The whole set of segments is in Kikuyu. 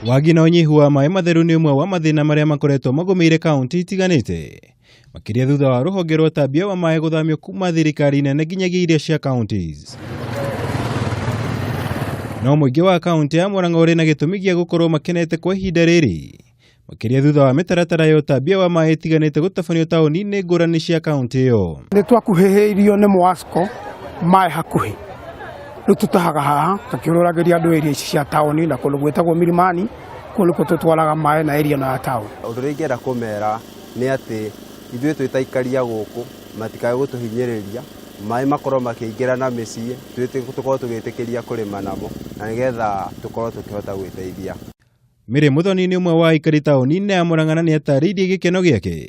Wagi na ũnyihu wa maĩ matheru nĩ ũmwe wa mathĩna marĩa makoretwo magũmĩire kaunti itiganĩte, makĩria thutha wa rũhonge rwa ũtambia wa maĩ gũthamio kuma thirikari nene nginyagia iria cia counties. No mũingĩ wa kaunti ya Murang'a ũrĩ na gĩtũmi gĩa gũkorwo makenete kwa ihinda rĩrĩ, makĩria thutha wa mĩtaratara ya ũtambia wa maĩ ĩtiganĩte gũtabanio taũni-inĩ ngũrani cia kaunti ĩyo. Nĩ twakuhĩhĩirio nĩ Mwasco maĩ hakuhĩ, rĩu tũtahaga haha tũkĩũrũragĩria andũ area ici cia taũni na kũndũ gwĩtagwo Milimani, kũu nĩkuo tũtwaraga maĩ na area ĩno ya taũni. Ũndũ ũrĩa ingĩenda kũmera nĩ atĩ ithuĩ twĩ ta aikari a gũkũ matikae gũtũhinyĩrĩria, maĩ makorwo makĩingĩra na mĩciĩ, tũkorwo tũgĩtĩkĩria kũrĩma namo na nĩgetha tũkorwo tũkĩhota gwĩteithia. Mary Muthoni nĩ ũmwe wa aikari taũni-inĩ ya Murang'a na nĩ atarĩirie gĩkeno gĩake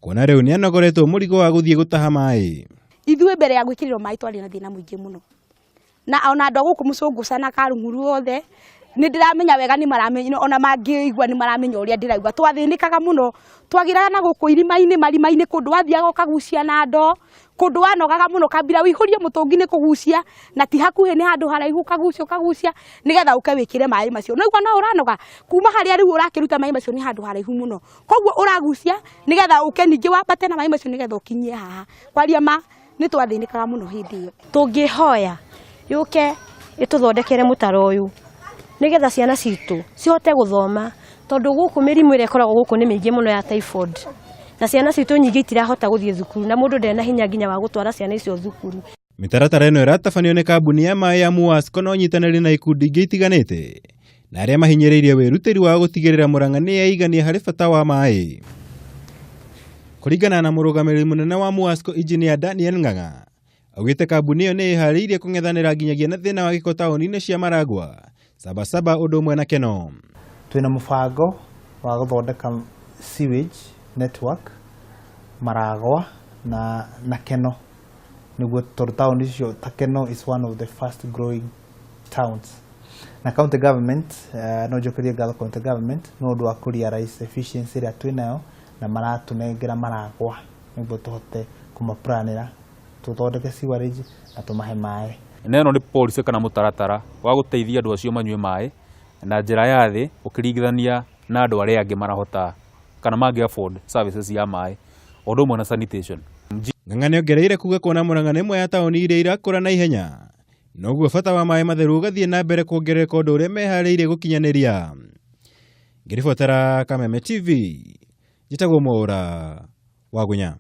kuona rĩu nĩ anogoretwo mũrigo wa gũthiĩ gũtaha maĩ. Ithuĩ mbere ya gwĩkĩrĩrwo maĩ twarĩ na thĩna mũingĩ mũno, na ona andũ a gũkũ Mũcũngũca na Karung'uru othe nĩ ndĩramenya wega nĩ maramenya, ona mangĩigua nĩ maramenya ũrĩa ndĩrauga. Twathĩnĩkaga mũno, twagĩraga na gũkũ irima-inĩ, marima-inĩ, kũndũ wathiaga ũkagucia na ndoo, kũndũ wanogaga mũno kambira wĩihũrie mũtũngi nĩ kũgucia, na ti hakuhĩ nĩ handũ haraihu ũkagucia ũkagucia nĩgetha ũke wĩkĩre maĩ macio. No igua no ũranoga kuma harĩa rĩu ũrakĩruta maĩ macio nĩ handũ haraihu mũno, koguo ũragucia nĩgetha ũke ningĩ wambate na maĩ macio nĩgetha ũkinyie haha. Kwaria ma nĩ twathĩnĩkaga mũno hĩndĩ ĩyo. Tũngĩhoya yũke ĩtũthondekere mũtaro ũyũ nĩgetha ciana citũ cihote gũthoma, tondũ gũkũ mĩrimũ ĩrĩa ĩkoragwo gũkũ nĩ mĩingĩ mũno ya typhoid, na ciana citũ nyingĩ itirahota gũthiĩ thukuru, na mũndũ ndarĩ na hinya nginya wa gũtwara ciana icio thukuru. Mĩtaratara ĩno ĩratabanio nĩ kambuni ya maĩ ya Muwasco na ũnyitanĩri na ikundi ingĩ itiganĩte na arĩa mahinyĩrĩirie wĩrutĩri wao gũtigĩrĩra Murang'a nĩ yeigania harĩ bata wa maĩ. Kũringana na mũrũgamĩrĩri mũnene wa Muwasco Engineer Daniel Ng'ang'a, augĩte kambuni ĩyo nĩ ĩharĩirie kũng'ethanĩra nginyagia na thĩna wa gĩko taũni-inĩ cia Maragua, Sabasaba ũndũ ũmwe na Keno. Twĩna mũbango wa gũthondeka sewage network Maragwa na Keno, nĩguo tondũ taũni icio ta Keno is one of the fast growing towns. Na county government, no njokerie ngatho county government nĩ ũndũ wa kũ realize efficiency ĩrĩa twĩnayo na maratũnengera Maragwa nĩguo tũhote kũmaplanĩra tũthondeke sewerage na tũmahe maĩ. Na ĩno nĩ policy kana mũtaratara wa gũteithia andũ acio manyue maĩ na njĩra ya thĩ ũkĩringithania na andũ arĩa angĩ marahota kana mangĩ afford services ya maĩ o ũndũ ũmwe na sanitation. Ng'ang'a nĩongereire kuga kuona Murang'a nĩ ĩmwe ya taũni iria irakũra na ihenya, noguo bata wa maĩ matheru ũgathiĩ na mbere kuongerereka ũndũ ũrĩa meharĩirie gũkinyanĩria. Ngĩribotera Kameme TV, njĩtagwo Mwaũra wa Gunya.